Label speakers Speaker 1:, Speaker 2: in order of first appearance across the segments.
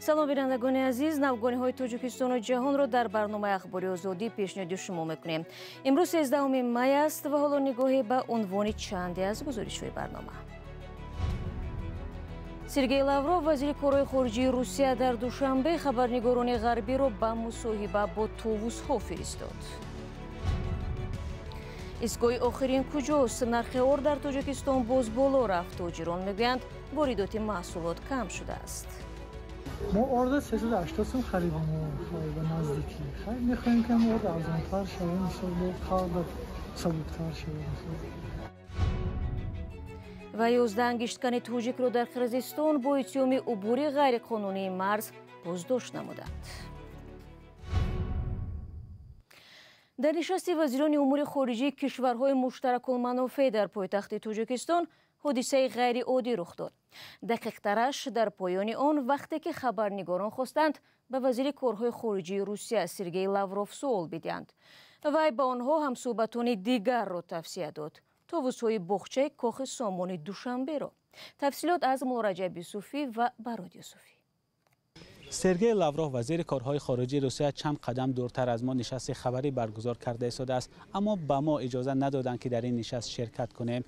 Speaker 1: Салом, бинандагони азиз. Навгониҳои Тоҷикистону ҷаҳонро дар барномаи Ахбори Озодӣ пешниҳоди шумо мекунем. Имрӯз 13 май аст ва ҳоло нигоҳе ба унвони чанде аз гузоришҳои барнома. Сергей Лавров, вазири корҳои хориҷии Русия, дар Душанбе хабарнигорони ғарбиро ба мусоҳиба бо товусҳо фиристод. Истгоҳи охирин куҷост? Нархи ор дар Тоҷикистон боз боло рафт. Тоҷирон мегӯянд, воридоти маҳсулот кам шудааст.
Speaker 2: Мо орда 380 сум харидем ба наздикӣ. Мехоҳем, ки орд арзонтар шавад, мисол, бо халқ сабуктар шавад.
Speaker 1: Ва 11 ангишткани тоҷикро дар Қирғизистон бо иттиҳоми убури ғайриқонунии марз боздошт намуданд. Дар нишасти вазирони умури хориҷии кишварҳои муштаракулманофеъ дар пойтахти Тоҷикистон ҳодисаи ғайриоддӣ рух дод. Дақиқтараш, дар поёни он, вақте ки хабарнигорон хостанд ба вазири корҳои хориҷии Русия Сергей Лавров суол бидиҳанд. Вай ба онҳо ҳамсӯҳбатони дигарро тавсия дод. Товусҳои боғчаи Кохи Сомони Душанберо. Тафсилот аз Муллораҷаб Юсуфӣ ва Барод Юсуфӣ.
Speaker 3: Сергей Лавров, вазири корҳои хориҷии Русия, чанд қадам дуртар аз мо нишасти хабарӣ баргузор карда истодааст, аммо ба мо иҷоза надоданд, ки дар ин нишаст ширкат кунем.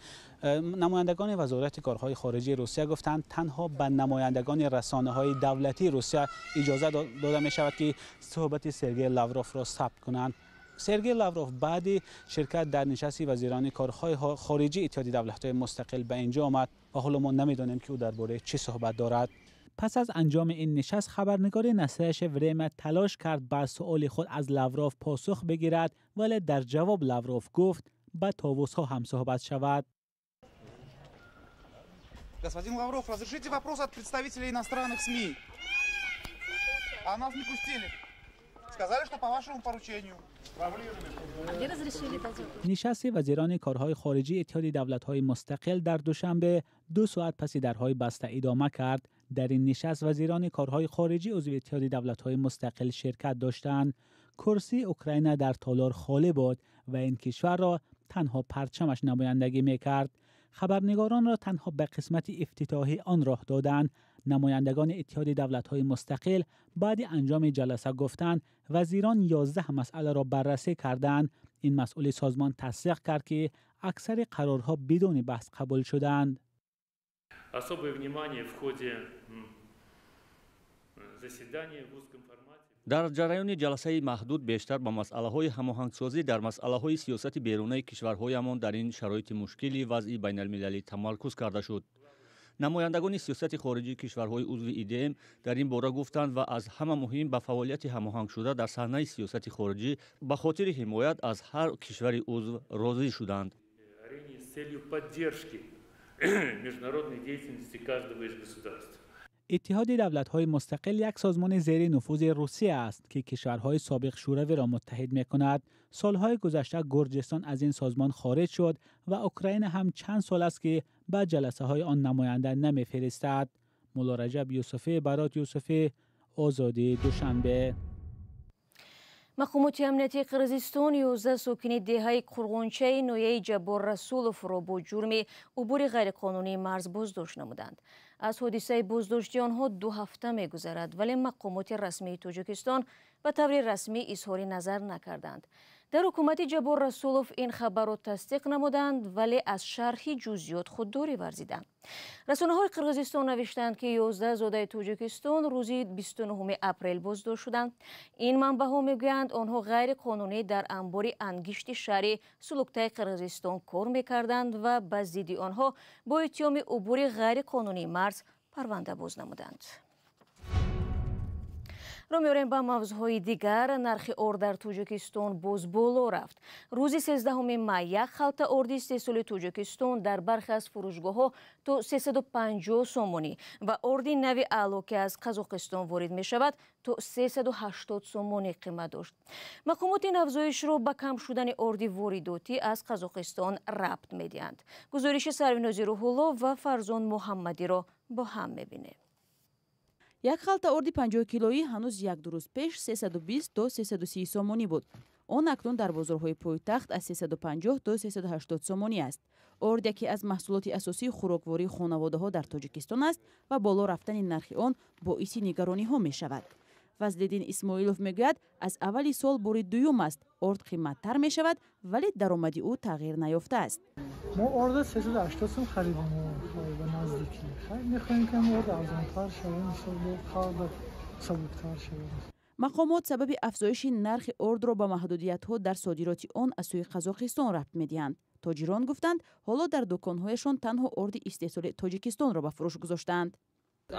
Speaker 3: Намояндагони Вазорати корҳои хориҷии Русия гуфтанд, танҳо ба намояндагони расонаҳои давлатии Русия иҷоза дода мешавад, ки суҳбати Сергей Лавровро сабт кунанд. Сергей Лавров баъди ширкат дар нишасти вазирони корҳои хориҷии Иттиҳоди давлатҳои мустақил ба инҷо омад ва ҳоло мо намедонем, ки ӯ дар бораи чӣ суҳбат дорад. Пас аз анҷоми ин нишаст хабарнигори Настоящее время талош кард ба суоли худ аз Лавров посух бигирад, вале дар ҷавоб Лавров гуфт, ба товусҳо ҳам суҳбат шавад.
Speaker 4: Господин Лавров, разрешите вопрос от представителей иностранных СМИ? А нас не пустили. Сказали, что по вашему поручению.
Speaker 3: Нишасти вазирони корҳои хориҷии Иттиҳоди давлатҳои мустақил дар Душанбе 2 соат паси дарҳои баста идома кард. Дар ин нишаст вазирони корҳои хориҷии узви Иттиҳоди давлатҳои мустақил ширкат доштанд. Курсии Украина дар толор холӣ буд ва ин кишварро танҳо парчамаш намояндагӣ мекард. Хабарнигоронро танҳо ба қисмати ифтитоҳии он роҳ доданд. Намояндагони Иттиҳоди давлатҳои мустақил баъди анҷоми ҷаласа гуфтанд, вазирон 11 масъаларо баррасӣ карданд. Ин масъули созмон тасдиқ кард, ки аксари қарорҳо бидуни баҳс қабул шуданд.
Speaker 5: Особое внимание в ходе заседания в узком формате.
Speaker 6: Дар ҷараёни ҷаласаи маҳдуд бештар ба масъалаҳои ҳамоҳангсозӣ дар масъалаҳои сиёсати берунаи кишварҳоямон дар ин шароити мушкили вазъи байналмилалӣ тамаркуз карда шуд. Намояндагони сиёсати хориҷии кишварҳои узви ИДМ дар ин бора гуфтанд ва аз ҳама муҳим ба фаъолияти ҳамоҳангшуда дар саҳнаи сиёсати хориҷӣ ба хотири ҳимоят аз ҳар кишвари узв розӣ шуданд.
Speaker 5: С целью поддержки международной деятельности каждого из государств.
Speaker 3: Иттиҳоди давлатҳои мустақил як созмони зери нуфузи Русия аст, ки кишварҳои собиқ Шӯравиро муттаҳид мекунад. Солҳои гузашта Гурҷистон аз ин созмон хориҷ шуд ва Украина ҳам чанд сол аст, ки ба ҷаласаҳои он намоянда намефиристад. Муллораҷаб Юсуфӣ, Барот Юсуфӣ, Озодӣ, Душанбе.
Speaker 1: Мақомоти амниятии Қирғизистон 11 сокини деҳаи Қурғончаи ноҳияи Ҷаббор Расуловро бо ҷурми убури ғайриқонунии марз боздошт намуданд. Аз ҳодисаи боздошти онҳо 2 ҳафта мегузарад, вале мақомоти расмии Тоҷикистон ба таври расмӣ изҳори назар накарданд. Дар ҳукумати Ҷаббор Расулов ин хабарро тасдиқ намуданд, вале аз шарҳи ҷузъиёт худдорӣ варзиданд. Расонаҳои Қирғизистон навиштанд, ки 11 зодаи Тоҷикистон рӯзи 29 апрел боздошт шуданд. Ин манбаъҳо мегӯянд, онҳо ғайриқонунӣ дар анбори ангишти шаҳри Сулуктаи Қирғизистон кор мекарданд ва ба зидди онҳо бо иттиҳоми убури ғайриқонунии марз парванда боз намуданд. Рӯ меорем ба мавзӯъҳои дигар. Нархи ор дар Тоҷикистон боз боло рафт. Рӯзи 13 май як халта орди истеҳсоли Тоҷикистон дар бархе аз фурӯшгоҳҳо то 350 сомонӣ ва орди нави аъло, ки аз Қазоқистон ворид мешавад, то 380 сомонӣ қимат дошт. Мақомот ин афзоишро ба кам шудани орди воридотӣ аз Қазоқистон рабт медиҳанд. Гузориши Сарвинози Рӯҳулло ва Фарзон Муҳаммадиро бо ҳам мебинем.
Speaker 7: Як халта орди 50 килоӣ ҳанӯз як-ду рӯз пеш 320 то 330 сомонӣ буд. Он акнун дар бозорҳои пойтахт аз 350 то 380 сомонӣ аст. Орд яке аз маҳсулоти асосии хӯроквории хонаводаҳо дар Тоҷикистон аст ва боло рафтани нархи он боиси нигарониҳо мешавад. Фазлиддин Исмоилов мегӯяд, аз аввали сол бори дуюм аст орд қиматтар мешавад, вале даромади ӯ тағйир наёфтааст.
Speaker 2: Мо орда 380 сом харидем ба наздикӣ. Мехоҳем ки орд арзонтар шавад, мисол бо халқ сабуктар шавад.
Speaker 7: Мақомот сабаби афзоиши нархи ордро ба маҳдудиятҳо дар содироти он аз сӯи Қазоқистон рабт медиҳанд. Тоҷирон гуфтанд, ҳоло дар дуконҳояшон танҳо орди истеҳсоли Тоҷикистонро ба фурӯш гузоштаанд.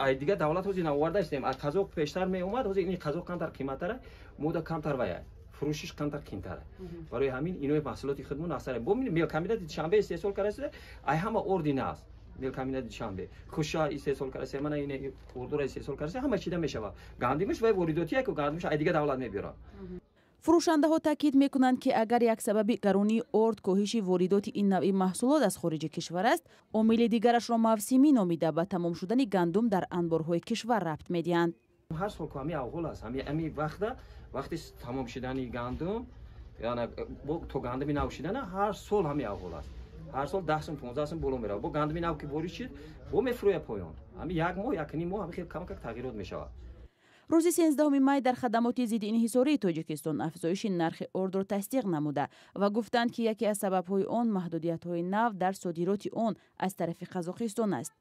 Speaker 8: Ай дигар давлат ҳозир навоварда истем. Аз қазоқ пештар меомад, ҳозир ин қазоқ камтар қиматтара, мода камтар вая. Фурӯшиш камтар қимтара. Барои ҳамин инои маҳсулоти худмон асар. Бо мелкомбинати Душанбе истеҳсол карда, ай ҳама орди наст. Мелкомбинати Душанбе. Хуша истеҳсол карда, мана ин ордура истеҳсол карда, ҳама чида мешавад. Гандимиш вай воридотия ки гандимиш ай дигар давлат мебиёрад.
Speaker 7: Фурӯшандаҳо таъкид мекунанд, ки агар як сабаби гаронии орд коҳиши воридоти ин навъи маҳсулот аз хориҷи кишвар аст, омили дигарашро мавсимӣ номида ба тамом шудани гандум дар анборҳои кишвар рабт медиҳанд.
Speaker 8: Ҳар сол ку ҳами авҳол аст, ҳами вақта, вақти тамом шудани гандум, яъне то гандуми нав шудана ҳар сол ҳами авҳол аст. Ҳар сол 10 сум 15 сум боло меравад. Бо гандуми нав ки ворид шид, бо мефурӯяд поён. Ҳами як моҳ, як ним моҳ ҳами хел камакак тағйирот мешавад.
Speaker 7: Рӯзи 13 май дар хадамоти зидди инҳисории Тоҷикистон афзоиши нархи ордро тасдиқ намуда ва гуфтанд, ки яке аз сабабҳои он маҳдудиятҳои нав дар содироти он аз тарафи Қазоқистон аст.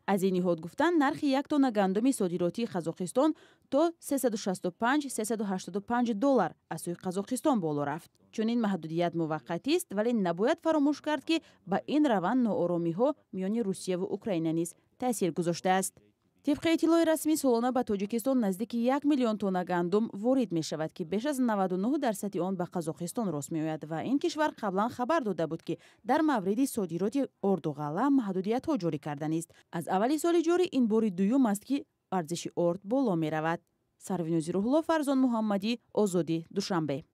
Speaker 7: Аз ин ниҳод гуфтанд, нархи як тонна гандуми содиротии Қазоқистон то 365-385 доллар аз сӯи Қазоқистон боло рафт. Чунин маҳдудият муваққатист, вале набояд фаромӯш кард, ки ба ин раванд нооромиҳо миёни Русияву Украина низ таъсир гузоштааст. Тибқи иттилои расмӣ, солона ба Тоҷикистон наздики 1 миллион тонна гандум ворид мешавад, ки беш аз 99% он ба Қазоқистон рост меояд ва ин кишвар қаблан хабар дода буд, ки дар мавриди содироти орду ғалла маҳдудиятҳо ҷорӣ карданист. Аз аввали соли ҷорӣ ин бори дуюм аст, ки арзиши орд боло меравад. Сарвинози Рӯҳулло, Фарзон Муҳаммадӣ, Озодӣ, Душанбе.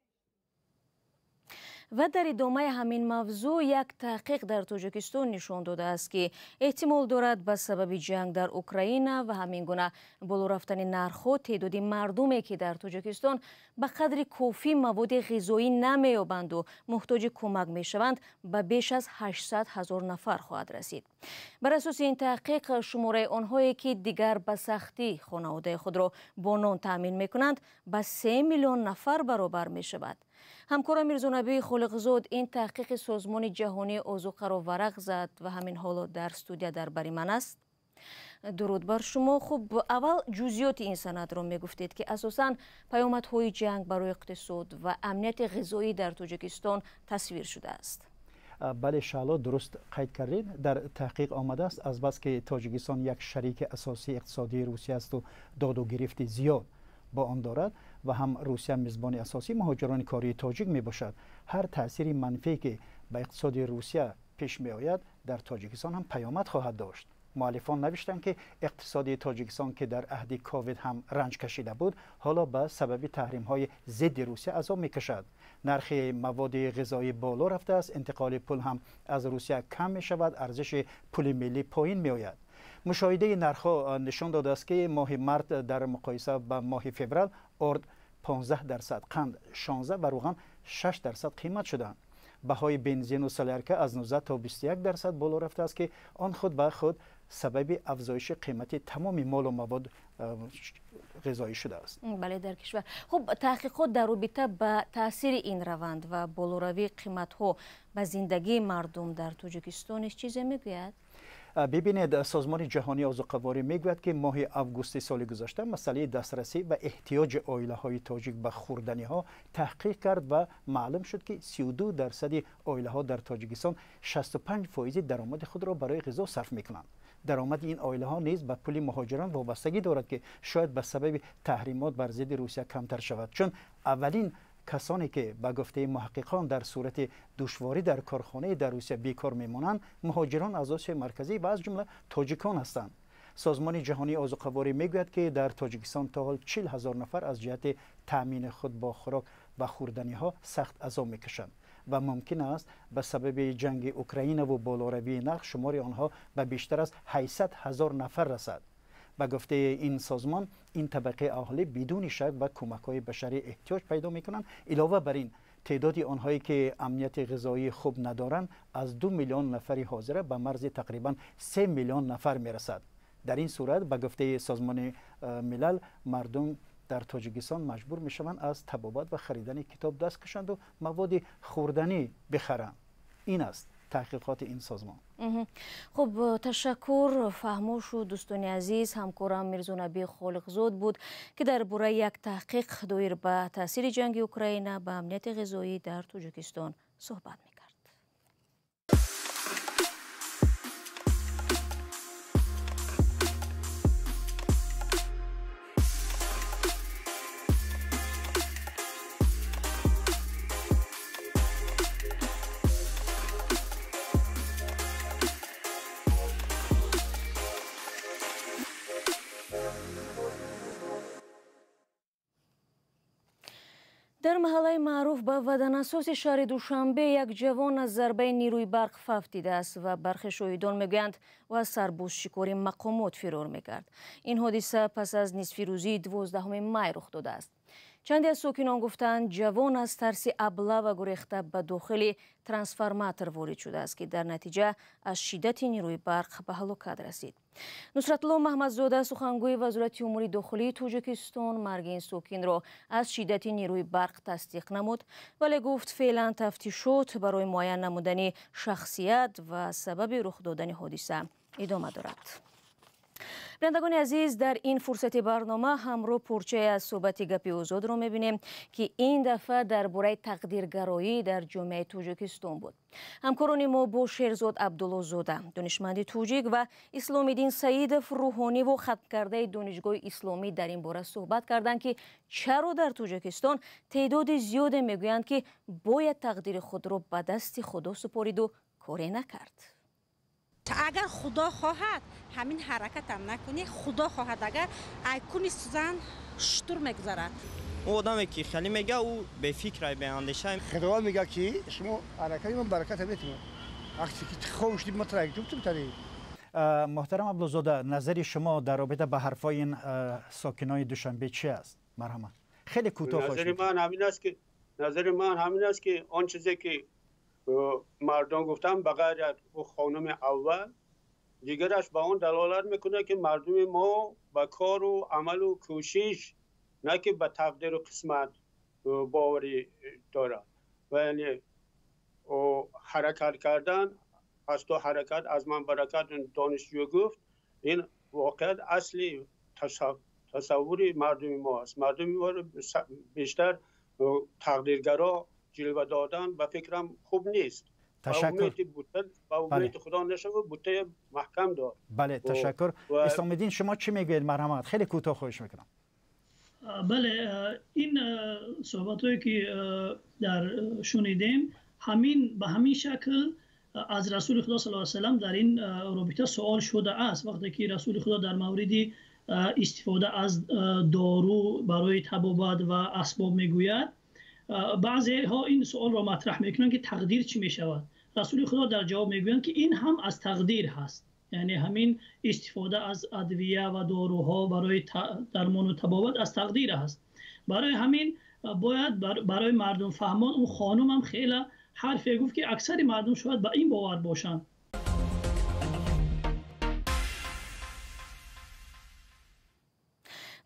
Speaker 1: Ва дар идомаи ҳамин мавзӯъ як таҳқиқ дар Тоҷикистон нишон додааст, ки эҳтимол дорад ба сабаби ҷанг дар Украина ва ҳамин гуна боло рафтани нархҳо теъдоди мардуме, ки дар Тоҷикистон ба қадри кофӣ маводи ғизоӣ намеёбанду муҳтоҷи кӯмак мешаванд, ба беш аз 800 ҳазор нафар хоҳад расид. Бар асоси ин таҳқиқ, шумораи онҳое, ки дигар ба сахтӣ хонаводаи худро бо нон таъмин мекунанд, ба 3 миллион нафар баробар мешавад. Ҳамкора Мирзонабӣ Холиқзод ин таҳқиқи Созмони ҷаҳонии озуқаро варақ зад ва ҳамин ҳоло дар студия дар бари ман аст. Дуруд бар шумо. Хуб, аввал ҷузъиёти ин санадро мегуфтед, ки асосан паёмадҳои ҷанг барои иқтисод ва амнияти ғизоӣ дар Тоҷикистон тасвир шудааст.
Speaker 9: Бале, Шаҳло, дуруст қайд кардед. Дар таҳқиқ омадааст, азбаски Тоҷикистон як шарики асосии иқтисодии Русия асту доду гирифти зиёд бо он дорад ва ҳам Русия мизбони асосии муҳоҷирони кории тоҷик мебошад, ҳар таъсири манфие ки ба иқтисоди Русия пеш меояд, дар Тоҷикистон ҳам паёмад хоҳад дошт. Муаллифон навиштанд, ки иқтисоди Тоҷикистон, ки дар аҳди ковид ҳам ранҷ кашида буд, ҳоло ба сабаби таҳримҳои зидди Русия азоб мекашад. Нархи маводи ғизоӣ боло рафтааст, интиқоли пул ҳам аз Русия кам мешавад, арзиши пули миллӣ поин меояд. Мушоҳидаи нархҳо нишон додааст, ки моҳи март дар муқоиса ба моҳи феврал орд 15%, қанд 16 ва рӯған 6% қимат шуданд. Баҳои бензину солярка аз 19 то 21% боло рафтааст, ки он худ ба худ сабаби афзоиши қимати тамоми молу мавод ғизоӣ шудааст.
Speaker 1: Бале, дар кишвар. Хуб, таҳқиқот дар робита ба таъсири ин раванд ва болоравии қиматҳо ба зиндагии мардум дар Тоҷикистон низ чизе мегӯяд?
Speaker 9: Бибинед, Созмони ҷаҳонии озуқаворӣ мегӯяд, ки моҳи августи соли гузашта масъалаи дастрасӣ ва эҳтиёҷи оилаҳои тоҷик ба хӯрданиҳо таҳқиқ кард ва маълум шуд, ки 32% оилаҳо дар Тоҷикистон 65% даромади худро барои ғизо сарф мекунанд. Даромади ин оилаҳо низ ба пули муҳоҷирон вобастагӣ дорад, ки шояд ба сабаби таҳримот бар зидди Русия камтар шавад, чун аввалин касоне ки ба гуфтаи муҳаққиқон дар сурати душворӣ дар корхонаи дар Русия бекор мемонанд, муҳоҷирон аз Осиёи Марказӣ ва аз ҷумла тоҷикон ҳастанд. Созмони ҷаҳонии озуқаворӣ мегӯяд, ки дар Тоҷикистон то ҳол 40 ҳазор нафар аз ҷиҳати таъмини худ бо хӯрок ва хӯрданиҳо сахт азоб мекашанд ва мумкин аст ба сабаби ҷанги Украинаву болоравии нарх шумори онҳо ба бештар аз 800 ҳазор нафар расад. Ба гуфтаи ин созмон, ин табақаи аҳолӣ бидуни шак ба кӯмакҳои башарӣ эҳтиёҷ пайдо мекунанд. Илова бар ин, теъдоди онҳое ки амнияти ғизоии хуб надоранд аз 2 миллион нафари ҳозира ба марзи тақрибан 3 миллион нафар мерасад. Дар ин сурат, ба гуфтаи Созмони Милал, мардум дар Тоҷикистон маҷбур мешаванд аз табобат ва харидани китоб даст кашанд ва маводи хӯрданӣ бихаранд. Ин аст таҳқиқоти ин созмон.
Speaker 1: Хуб, ташаккур, фаҳмо шуд. Дӯстони азиз, ҳамкорам Мирзонаби Холиқзод буд, ки дар бораи як таҳқиқ доир ба таъсири ҷанги Украина ба амнияти ғизоӣ дар Тоҷикистон суҳбат мекард. Дар маҳаллаи маъруф ба Ваданасоси шаҳри Душанбе як ҷавон аз зарбаи нерӯи барқ фавтидааст ва бархе шоҳидон мегӯянд, ӯ аз сарбозшикори мақомот фирор мекард. Ин ҳодиса пас аз нисфирӯзии 12 май рух додааст. Чанде аз сокинон гуфтанд, ҷавон аз тарси аблава гурехта ба дохили трансформатор ворид шудааст, ки дар натиҷа аз шиддати нерӯи барқ ба ҳалокат расид. Нусратулло Маҳмадзода, сухангӯи Вазорати умури дохилии Тоҷикистон, марги ин сокинро аз шиддати нерӯи барқ тасдиқ намуд, вале гуфт феълан тафтишот барои муайян намудани шахсият ва сабаби рух додани ҳодиса идома дорад. Бинандагони азиз, дар ин фурсати барнома ҳамроҳ порчае аз суҳбати гапи озодро мебинем, ки ин дафъа дар бораи тақдиргароӣ дар ҷомеаи Тоҷикистон буд. Ҳамкорони мо бо Шерзод Абдуллозода, донишманди тоҷик, ва Исломиддин Саидов, рӯҳониву хатмкардаи Донишгоҳи исломӣ, дар ин бора суҳбат карданд, ки чаро дар Тоҷикистон теъдоди зиёде мегӯянд, ки бояд тақдири худро ба дасти Худо супориду коре накард.
Speaker 10: Агар Худо хоҳад, ҳамин ҳаракатам накунӣ, Худо хоҳад, агар айкуни сузан шутур мегузарад.
Speaker 11: Ӯ одаме ки хеле мега, ӯ бефикр, беандеша.
Speaker 12: Худованд мега ки шумо ҳаракати ман баракат метавонад. Вақте ки хоб шудӣ, ма трак ҷуфтум тари.
Speaker 9: Муҳтарам Абдуллозода, назари шумо дар робита ба ҳарфҳои ин сокинони Душанбе чи аст? Марҳамат. Хеле кӯтоҳ хоҳед.
Speaker 13: Назари ман ҳамин аст ки он чизе ки мардон гуфтам, ба ғайр аз хонуми аввал, дигараш ба он далолат мекунад, ки мардуми мо ба кору амалу кӯшиш, на ки ба тақдиру қисмат боварӣ дорад. Ва яъне ҳаракат кардан, аз ту ҳаракат, аз ман баракат, донишҷӯ гуфт, ин воқеат асли тасаввури мардуми мо аст. Мардуми мо бештар тақдиргаро ҷилва додан ба фикрам хуб нест.
Speaker 9: Ташаккур.
Speaker 13: Ба умеди Худо нашавад, бутаи маҳкам дор.
Speaker 9: Бале, ташаккур. Исломиддин, шумо чӣ мегӯед? Марҳамат, хеле кӯтоҳ хоҳиш мекунам.
Speaker 14: Бале, ин суҳбатҳое ки дар шунидем, ҳамин ба ҳамин шакл аз Расули Худо саллаллоҳу алайҳи васаллам дар ин робита суол шудааст. Вақте ки Расули Худо дар мавриди истифода аз дору барои табобат ва асбоб мегӯяд, баъзеҳо ин суолро матраҳ мекунанд, ки тақдир чӣ мешавад. Расули Худо дар ҷавоб мегӯянд, ки ин ҳам аз тақдир ҳаст. Яъне ҳамин истифода аз адвия ва доруҳо барои дармону табобат аз тақдир аст. Барои ҳамин бояд барои мардум фаҳмон. Он хонум ҳам хеле ҳарфе гуфт, ки аксари мардум шояд ба ин бовар бошанд.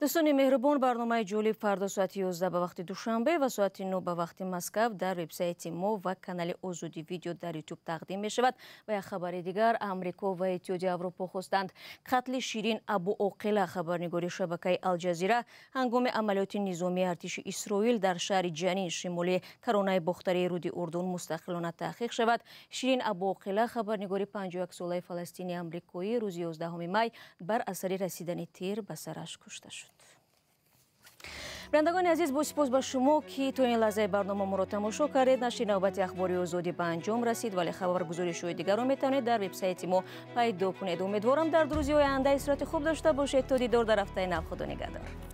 Speaker 1: Дӯстони меҳрубон, барномаи ҷолиб фардо соати 11 ба вақти Душанбе ва соати 9 ба вақти Москав дар вебсайти мо ва канали Озодӣ видео дар Ютуб тақдим мешавад. Ва як хабари дигар, Амрико ва Иттиҳоди Аврупо хостанд қатли Ширин Абу Оқила, хабарнигори шабакаи Алҷазира, ҳангоми амалиёти низомии артиши Исроил дар шаҳри Ҷанин, шимоли каронаи бохтарии руди Урдун, мустақилона таҳқиқ шавад. Ширин Абу Оқила, хабарнигори 51-солаи фаластини амрикоӣ, рӯзи 11 май бар асари расидани тир ба сараш кушта шуд. Бинандагони азиз, бо сипос ба шумо, ки то ин лаҳзаи барнома моро тамошо кардед. Нашри навбати Ахбори Озодӣ ба анҷом расид, вале хабаргузоришҳои дигарро метавонед дар вебсайти мо пайдо кунед. Умедворам, дар рӯзи оянда истироҳати хуб дошта бошед. То дидор дар ҳафтаи нав, Худо нигаҳдор.